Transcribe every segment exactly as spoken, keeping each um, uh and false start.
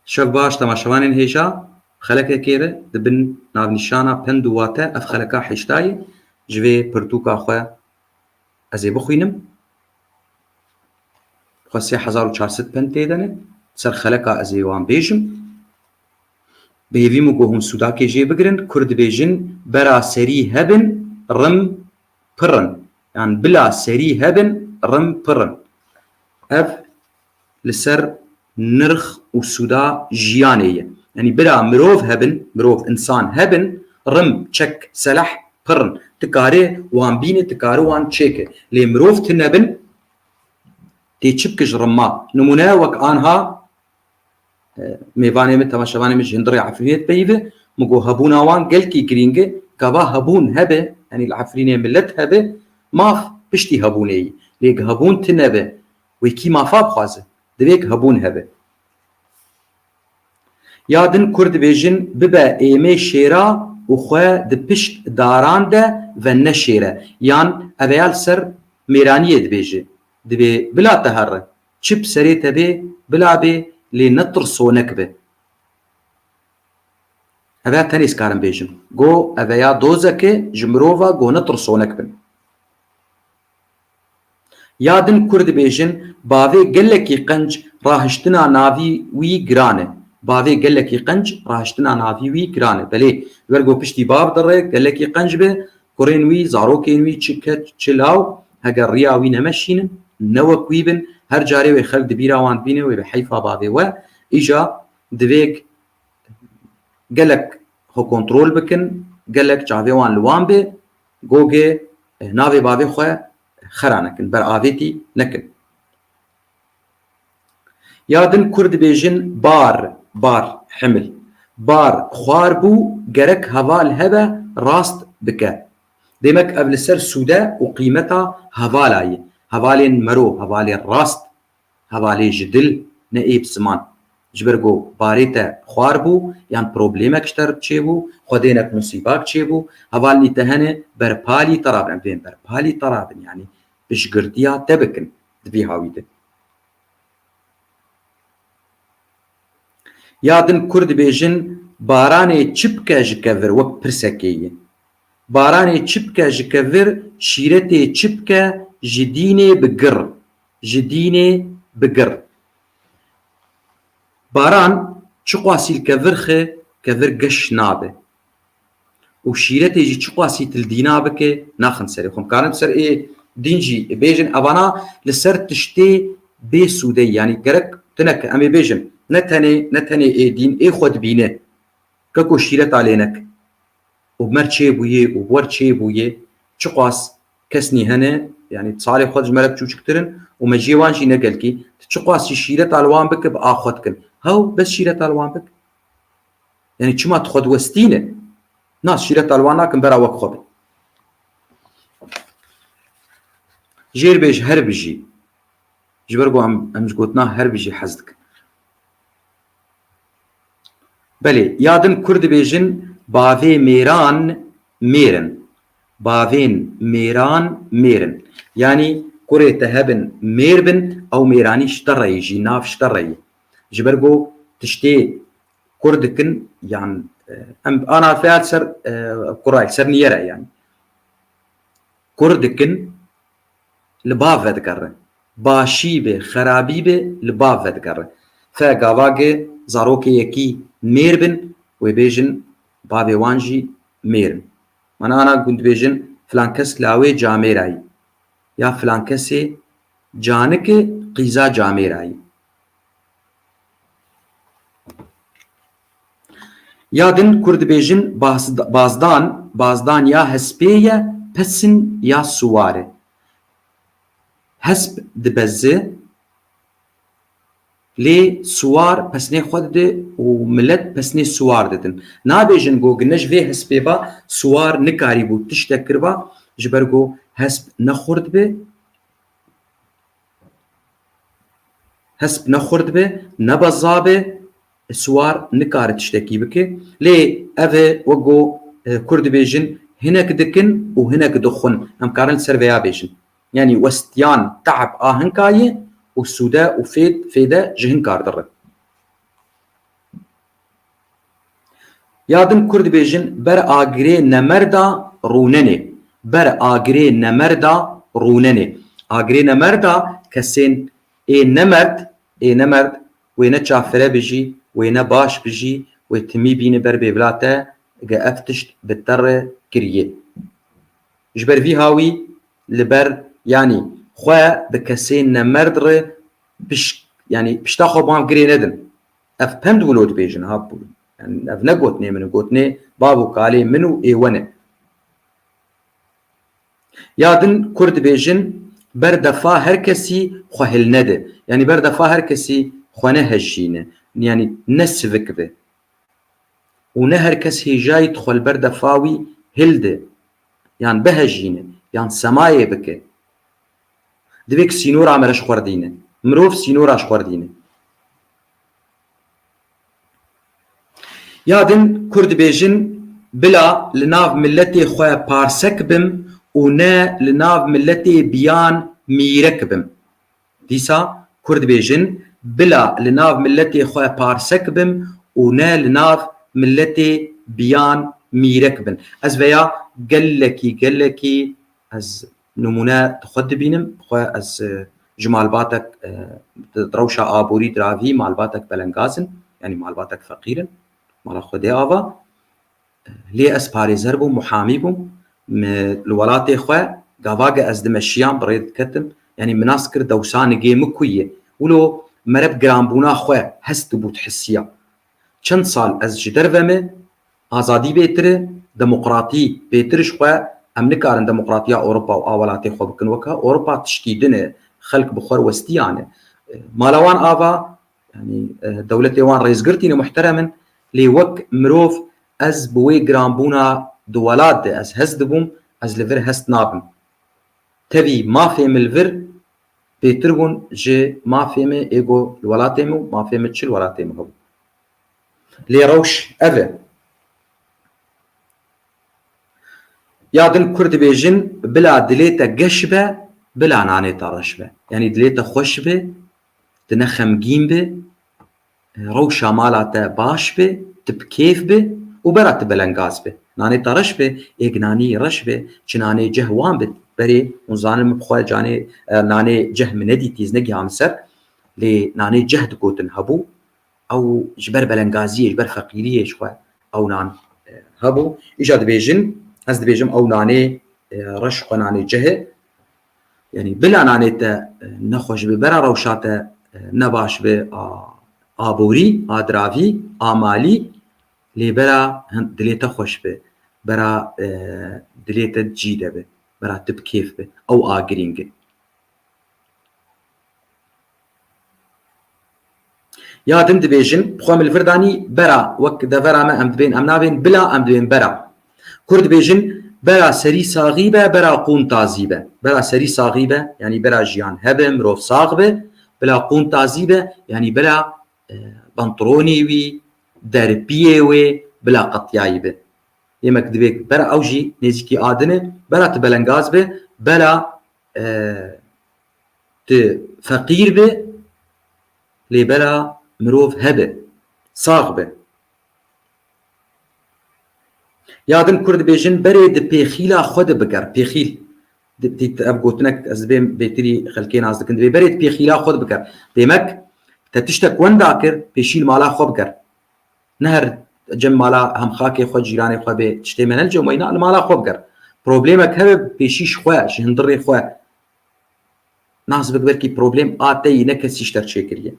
Şev baş temaşevanên hêja, xelekekê re di bin navnîşana pend û wate ev xeleka heştayê ji vê pirtûka xwe ez ê bixwînim. Xwe sê hezar û çar sed pend tê de ne, ser xeleka ez ê wan bêjim. Bi hêvî min ku hûn sûdakê jê bigirin, Kurd dibêjin, bera serî hebin, rim pir in. Yan bila serî hebin, rim pir in. Ev li ser nirx û sûda jiyanê ye. Yanî bira mirov hebin, mirov, însan hebin, rim, çek, seleh pir in. Tu karê wan bîne, tu karê wan çêke. Lê mirov tune bin, tê çi bike ji rima? Nimûne wek anha, e, mêvanê min, temaşevanê min ji hundirê Efrînê dipeyive, min got hebûna wan gelkî girîng e, gava hebûn hebe, yanî li Efrînê milet hebe, maf piştî hebûnê yî. Lê hebûn tune be, wê kî mafa bixwaze? Divê hebûn hebe. Ya din Kurd dibêjin, bibe êmê şêra û xwe di pişt daran de veneşêre. Yan eveya li ser mêraniyê dibêje. Divê bila te here. Çi bi serê te bê, bila bê, lê ne tirsonek be. Eveya tenê ez karim bêjim. Go eveya dozeke ji mirova go ne tirsonek bin. Ya din Kurd dibêjin, bavê gelekî qenc, rahiştina navî wî giran e. Bavê gelekî qenc, rahiştina navî wî giran e. Belê, ji ber ku piştî bav dire, gelekî qenc be, kurên wî, zarokên wî, çi keç, çi law, heger riya wî nemeşînin, ne wek wî bin, her carê wê xelk di bîra wan dibîne, wê bi heyfa bavê we, îja divê gelek xwe kontrol bikin, gelek çavê wan li wan be, gogê, eh, navê bavê xwe xera nekin, beravêtî nekin. Ya din Kurd dibêjin bar, bar, himil. Bar xwar bû, gerek heval hebe rast bike. Demek ev li ser sûde û qîmeta hevala ye. Hevalên mero, hevalê rast, hevalê ji dil, ne ê bi ziman. Ji ber ku barê te xwar bû, yan problemek ji te re çêbû, xwedênek musîbak çêbû, hevalnî te hene, berpalî te rabin, em bên berpalî te rabin, yanî piştgirtiya te bikin di vî hawî de. Ya din Kurd dibêjin, baranê çi bike ji kevir, wek pirsekê ye. Baranê çi bike ji kevir, şîretê çi bike ji dînê bi gir, ji dînê bi gir. Baran çiqasî li kevir xe, kevir geş nabe. Û şîretê jî çiqasî tu li dîna bike, naxin serê xwe. Em karin ser ê dîn jî bêjin, evana li ser tiştê bê sûdeyî, yanî gerek tineke em ê bêjin, ne tenê, ne tenê ê dîn, ê xwe dibîne. Keko şîreta lê neke. Û mer çêbûyê û wer çêbûyê, çiqas kesnî hene, yanî salê xwe ji me re biçûçiktir in û mejiyê wan jî ne gelkî, tu çiqas jî şîreta li wan bike, bi a xwe dikin. Hew, bes şîreta li wan bike. Yanî çima tu xwe diwestîne? Na, şîreta li wan nakin, bera wek xwe be. Jêr bêj her bijî. Ji ber ku em, em ji gotina her bijî hez dikin. Belê, ya din Kurd dibêjin, bavê mêran mêr in. Bavên mêran mêr in. Yanî kurê te hebin mêr bin, ew mêranî ji te re yî, jî nav ji te re yî. Ji ber ku tiştê kur dikin, yan, e, em ana feyal ser, e, kuray, ser niyere, yanî. Kur dikin, li bav vedigere. Başî be, xerabî be, li bav vedigere. Fe gava ge zarokê yekî mêr bin, wê bêjin bavê wan jî mêr in. Mana ana gund bêjin, filan kes lawê camêra yî. Ya filan kesê canike qîza camêra yî. Ya din Kurd dibêjin baz-, bazdan, bazdan ya hespê ye, pesin ya siwar e. Hesp dibeze, lê siwar pesnê xwe dide û milet pesnê siwar didin. Nabêjin ku gine ji vê hespê ba siwar nikarîbû tiştek kiriba, ji ber ku hesp ne xurt be, Hesp ne xurt be, ne beza be, siwar nikare tiştekî bike. Lê ev e, wek ku, e, Kurd dibêjin, hinek dikin û hinek dixwin. Em karin li ser vêya bêjin. Yanî westiyan, teeb a hinka ye û sûde û fêd, fêde ji hinka re dire. Ya din Kurd dibêjin, ber agirê nemerda rûnenê. Ber agirê nemerda rûnenê. Agirê nemerda kesên ê nemerd, ê nemerd, wê ne çafire bijî, wê ne baş bijî, wê timî bîne ber bêvila te, ge ev tişt bi te re kiriye. Ji ber vî hawî li ber, yanî xwe bi kesên nemerd re piş-, yanî pişta xwe bangirê nedin. Ev pend wilo dibêjin, ha, yani ev ne gotinê min, gotinê bav û kalê min û ê we ne. Ya din Kurd dibêjin, ber defa her kesî xwe hilnede. Yanî ber defa her kesî xwe nehejîne. Yanî ne sivik be. Û ne her kes hêjayî dixwe li ber defa wî hilde, yan bihejîne, yan semayê bike. Divê ku sînora me re ji xwe re dîne. Mirov sînora ji xwe re dîne. Ya din Kurd dibêjin, bila li nav miletê xwe parsek bim û ne li nav miletê biyan mîrek bim. Dîsa Kurd dibêjin, bila li nav miletê xwe parsek bim û ne li nav miletê biyan mîrek bin. Ez veya gelekî, gelekî ez nimûne di xwe dibînim. Xwe ez, e, ji malbatek, e, di, di rewşa aborî diravî malbatek belengaz in, yanî malbatek feqîr in. Mala xwe dê ava. Lê ez parêzer bûm, muhamî bûm. Mi li welatê xwe, gava ge ez dimeşiyam, bi rê diketim. Yanî min nas kir, dewsa nigê min ku ye. Wilo mere bi giranbûna xwe hest dibû, dihisiya. Çend sal ez ji derve me, azadî bêtir e, demokratî bêtir ji xwe, em nikarin demokratiya Ewropa û a welatê xwe bikin weke Ewropa, tiştî din e, xelk bi xwe re westiyane. Mala wan ava, Yanî, e, dewletê wan rêzgirtî ne, muhterem in, lê wek mirov ez bi wê giranbûna di welat de ez hest dibûm, ez li vir hest nabim. Tevî mafê min li vir bêtir bûn ji mafê min ê ku li welatê min û mafê min çi li welatê min hebû. Lê rewş ev e. Ya din Kurd dibêjin, bila dilê te geş be, bila nanê te reş be. Yanî dilê te xweş be, tu ne xemgîn be, rewşa mala te baş be, tu bi kêf be û bera tu belengaz be. Nanê te reş be, êk nanî reş be, çi nanê ceh wan be, berê hûn zanin min bi xwe canê, e, nanê ceh min nedîtî, ez negiham ser, lê nanê ceh digotin hebû. Ew ji ber belengaziyê, ji ber feqîriyê ji xwe ew nan, e, hebû. Îja dibêjin, ez dibêjim ew nanê, e, reş xwe nanê ceh e. Yanî bila nanê te, e, nexweş be, bera rewşa te, e, nebaş be, a, aborî, a diravî, a malî, lê bera hin-, dilê te xweş be, bera, e, dilê te cî de be, bera tu bi kêf be. Ew a girîng e. Ya din dibêjin, bi xwe min li vir danî bera, wek devera me em dibên, em nabên bila, em dibên bera. Kurd dibêjin, bera serî saxî be, bera qûn tazî be. Bera serî saxî be, yanî bera jiyan hebe, mirov sax be, bila qûn tazî be, yanî bera, e, pantolonê wî, derpiyê wê, bila qetiyayî be. Yemek divê bera ew jî nêzîkî a din e, bera tu belengaz be, bera e, tu feqîr be, lê bera mirov hebe, sax be. Ya din Kurd dibêjin, berê di pêxîla xwe de biger. Pêxîl, di, di, ev gotinek ez dibêm bêtirî xelkê nas dikin. Dibê berê di pêxîla xwe de biger. Demek, te tiştek wenda kir, pêşî li mala xwe biger. Ne her cem mala hemxakê xwe, cîranê xwe bê, tiştê me ne li cem weyna, li mala xwe biger. Problemek hebe, pêşî ji xwe, ji hundirê xwe nas bik, belkî problem a te yî, ne kesî ji te re çêkiriye.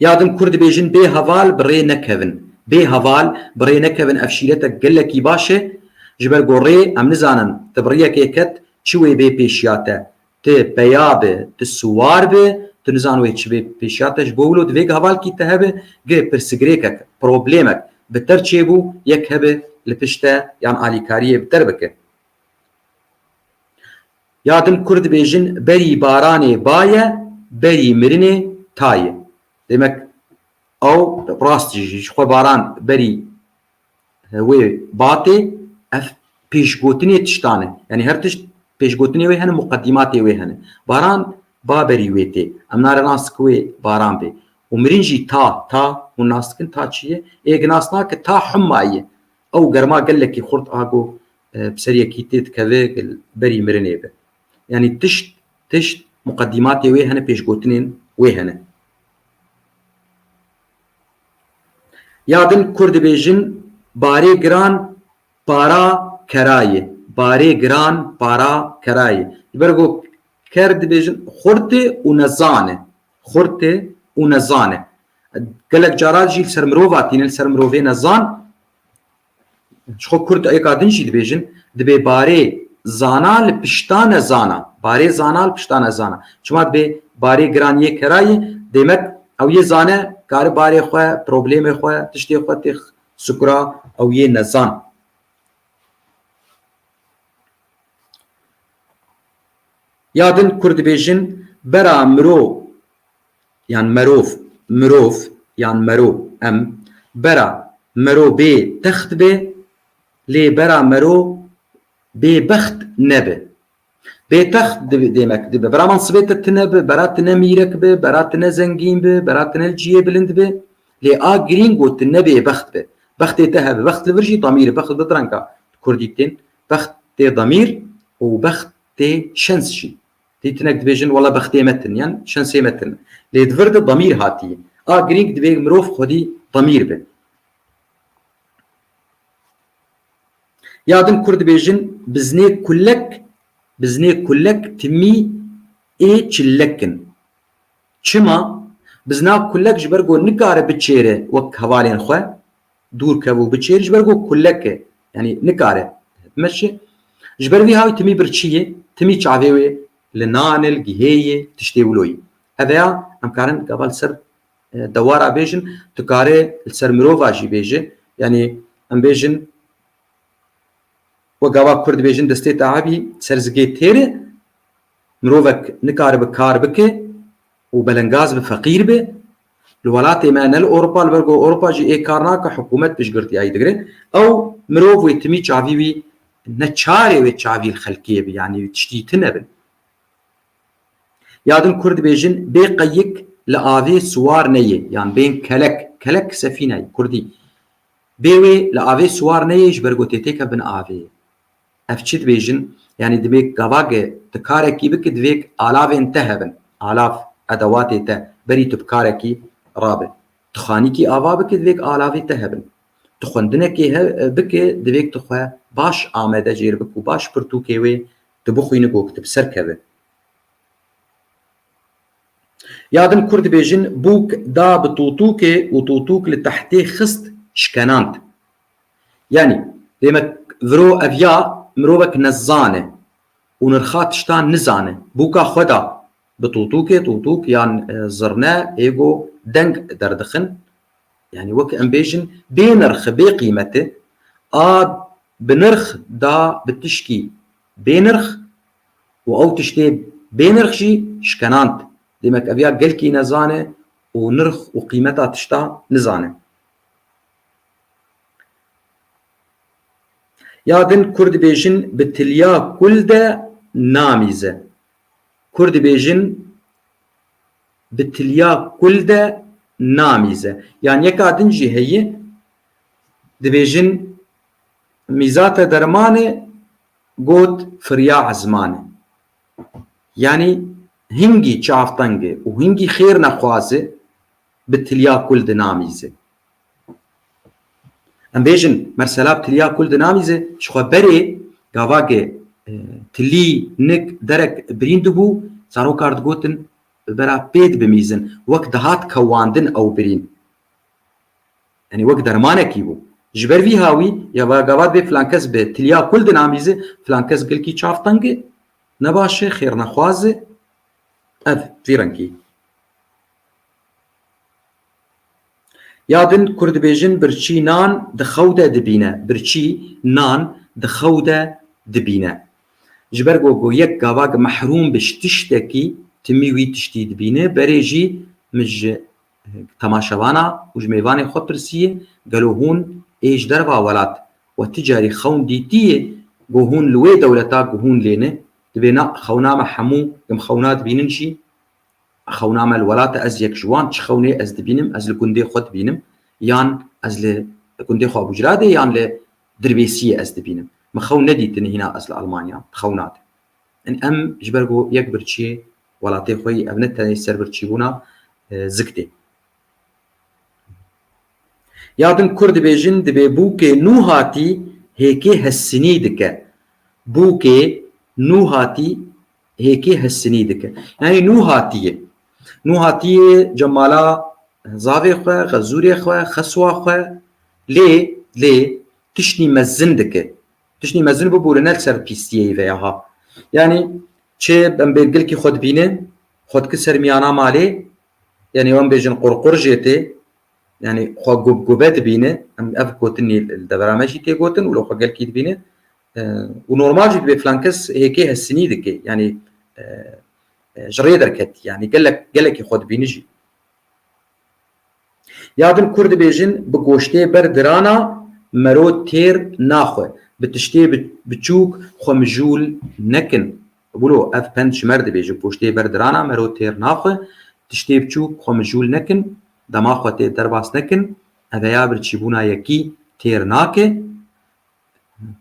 Ya din Kurd dibêjin, bê heval bi rê nekevin. Bê heval bi rê nekevin, ev şîretek gelekî baş e. Ji ber ku rê em nizanin, tu bi riyekê ket, çi wê bê pêşiya te. Tu peya be, tu siwar be, tu nizan wê çi bê pêşiya te. Ji bo wilo divê ku hevalkî te hebe, gi pirsgirêkek, problemek bi te re çêbû, yek hebe li pişt te yan alîkariyê bi te re bike. Ya din Kurd dibêjin, berî baranê baye, berî mirinê taye. Demek ew rast jî, ji xwe baran berî wê batê, ev pêşgotinê tiştan e. Yanî her tişt pêşgotinê wê hene, muqedîmatê wê hene. Baran ba berî wê tê. Em nare nas ki wê baran bê. Û mirin jî ta, ta, hûn nas dikin ta çi ye? Ê, ginasna ki ta huma ye. Ew germa gelekî xurt a ku, e, bi ser yekî tê dikeve, berî mirinê be. Yanî tişt, tişt muqedîmatê wê hene, pêşgotinên wê hene. Ya din Kurd dibêjin, barê giran para kerayê. Barê giran para kerayê. Ji ber ku ker dibêjin xurt e û nezan e. Xurt e û nezan e. Gelek cara jî li ser mirova tînin, li ser mirovê nezan. Ji xwe Kurd êka din jî dibêjin, dibê barê zana li pişta nezana. Barê zana li pişta nezana. Çima dibê barê giran yê kerayê, demek ew yê zane, kare barê xwe, problemê xwe, tiştê xwe tê sukura, ew yê nezan. Ya din Kurd dibêjin, bera miro, yan merov, mirov, yan mero, em, bera mero bê text be, lê bera mero bê bext nebe. Bê text dibe, demek dibe. Bera mansibê te tine be, bera tine mîrek be, bera tine zengîn be, bera tine li cihê bilind be. Lê a girîng got tu nebê bext be. Bextê te hebe. Bext li vir jî damîr e. Bext li du renga kurdî tên. Bext tê damîr û bext tê şens jî. Tê tinek dibêjin, wela bextê me tin, yan şensê me tin. Lê di vir de damîr hatiye. A girîng divê mirov xwedî damîr be. Ya din Kurd dibêjin, biznê kulek, biznê kulek timî ê çillek in. Çima? Bizna kulek ji ber ku nikare biçêre wek hevalên xwe, dûr kev û biçêr, ji ber ku kulek e. Yanî nikare bimeşe. Ji ber vî hawî timî birçî ye, timî çavê wê li nan e, li gihê ye, tiştê wilo ye. Ev ya em karin gava li ser, e, dewara bêjin, tu kare li ser mirova jî bêje. Yanî em bêjin, wek gava Kurd dibêjin, destê te hebî ser zigê têr e, mirovek nikaribe kar bike û belengaz be, feqîr be. Li welatê me, ne li Ewropa, li ber ku Ewropa jî ê kar nake, hikûmet piştgirtiyayî digire. Ew mirov wê timî çavî wî ne çarê wê çavî li xelkê be, yanî tiştî tune bin. Ya din Kurd dibêjin, bê qeyik li avê siwar neyê, yan bên kelek, kelek sefîne ye, Kurdî. Bê wê li avê siwar neyê, ji ber ku tê têkevin avê. Ev çi dibêjin? Yanî dibê gavagê tu karekî bike, divê alavên te hebin. Alav, edewatê te, berî tu bi karekî rabe. Tu xanîkî ava bike, divê alavê te hebin. Tu xwendinekê he-, bike, divê tu xwe baş amede jêr bike û baş pirtûkê wê tu bixwîne ku tu bi ser keve. Ya din Kurd dibêjin, bûk da bi tûtûkê û tûtûk li tehtê xist, şkenand. Yanî, demek viro ev ya mirovek nezan e û nirxa tiştan nizane. Bûka xwe da bi tûtûkê, tûtûk yan, e, zirne, êgo deng derdixin. Yanî wek em bêjin, bê nirx e, bê qîmet e. A bi nirx da bi tişkî bê nirx û ew tiştê bê nirx jî şkenand. Demek ev ya gelkî nezane û nirx û qîmeta tişta nizane. Ya din Kurd dibêjin, bi tiliya kul de namîze. Kurd dibêjin, bi tiliya kul de namîze. Yan yeka din jî heye, dibêjin, mîzate dermane, got firiya ezmane. Yanî hingî çavtenge û hingî xêr nexwaze bi tiliya kul dinamîze. Em bêjin, mesela bi tiliya kul dinamîze, ji xwe berê gavagê, e, tilî, nik, derek birîn dibû, zarokar digotin, bera pê dibimîzin. Wek dihat kewandin ew birîn. Yanî wek dermanekî bû. Ji ber vî hawî, ya va gava dibê filan kes bi tiliya kul dinamîze, filan kes gelkî çavteng e, nebaş e, xêrnexwaz e. Ev, vî rengî. Ya din Kurd dibêjin, birçî nan di xew de dibîne. Birçî nan di xew de dibîne. Ji ber ku, ku yek gavak mehrûm bi ji tiştekî, timî wî tiştî dibîne. Berê jî min ji temaşevana û ji mêvanê xwe pirsiye, gelo hûn ê ji derva welat we ti carî xewn dîtiye ku hûn li wê dewleta ku hûn lê ne? Dibê na xewna me hemû, em xewna dibînin jî. xewna me li welat e, ez yek ji wan, çi xewnê ez dibînim, ez li gundê xwe dibînim, yan ez li gundê xwe Abucradê, yan li Dirbêsiyê ez dibînim. Min xewn nedîtin hîna ez li Almanya, xewna de. Em, em ji ber ku yek birçî welatê xwe yî, ev ne tenê ser birçîbûna, e, zik tê. Ya din kur dibêjin, dibê bûkê nû hatî hêkê hesinî dike. Bûkê nû hatî hêkê hesinî dike. Yanî nû hatiyê. Nû hatiyê cemala zavê xwe, xezûrê xwe, xeswa xwe lê, lê tiştî mezin dike. Tiştî mezin bibûre ne li ser pîstiyê veya ha. Yanî çi em bê gelkî xwe dibîne, xwe dike ser miyana malê, yanî em bêjin qurqur jê tê, yanî xwe gub gube dibîne, em ev gotinî li devera me jî tê gotin û li xwe gelkî dibîne. E, û normal jî dibê filan kes hêkê hesinî dike, yanî, e, e, ji rê derketî, yanî gelek, gelekî xwe dibîne jî. Ya din kur dibêjin, bi goştê ber dirana mero têr naxwe, bi tiştê bi-, biçûk xwe mijûl nekin. Wilo ev pend ji me re dibêje, bi goştê ber dirana mero têr naxwe, tiştê biçûk xwe mijûl nekin, dema xwe tê derbas nekin, eveya birçîbûna yekî têr nake.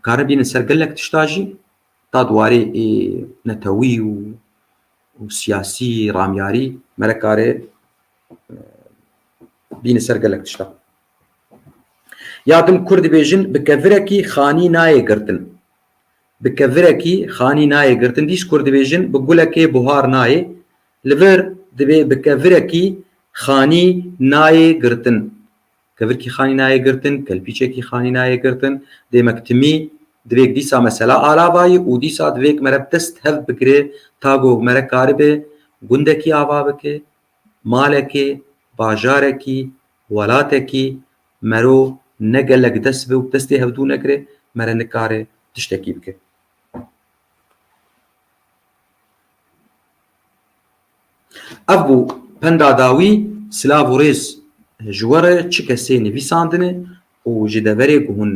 Karin bînin ser gelek tişta jî, ta di warê ê netewî û, û siyasî, ramyarî, me re kare, e, bîne ser gelek tişta. Ya din kur dibêjin, bi kevirekî xanî nayê girtin. Bi kevirekî xanî nayê girtin. Dîs kur dibêjin, bi gulekê buhar nayê. Li vir dibê bi kevirekî xanî nayê girtin. Kevirkî xanî nayê girtin, kelpîçekî xanî nayê girtin. Dê me timî divêk dîsa mesela alava yî û dîsa divêk mere bi dest hev bigire, ta ku mere karibe gundekî ava bike, malekê, bajarekî, welatekî mero ne gelek dest be û destê hevdû negire, mere nikare tiştekî bike. Ev bû penda dawî, silav û rêz ji we re, çi kesê nivîsandine û ji deverê ku hûn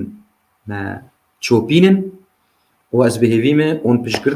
me çopînin û ez bi hêvî me hûn piştgir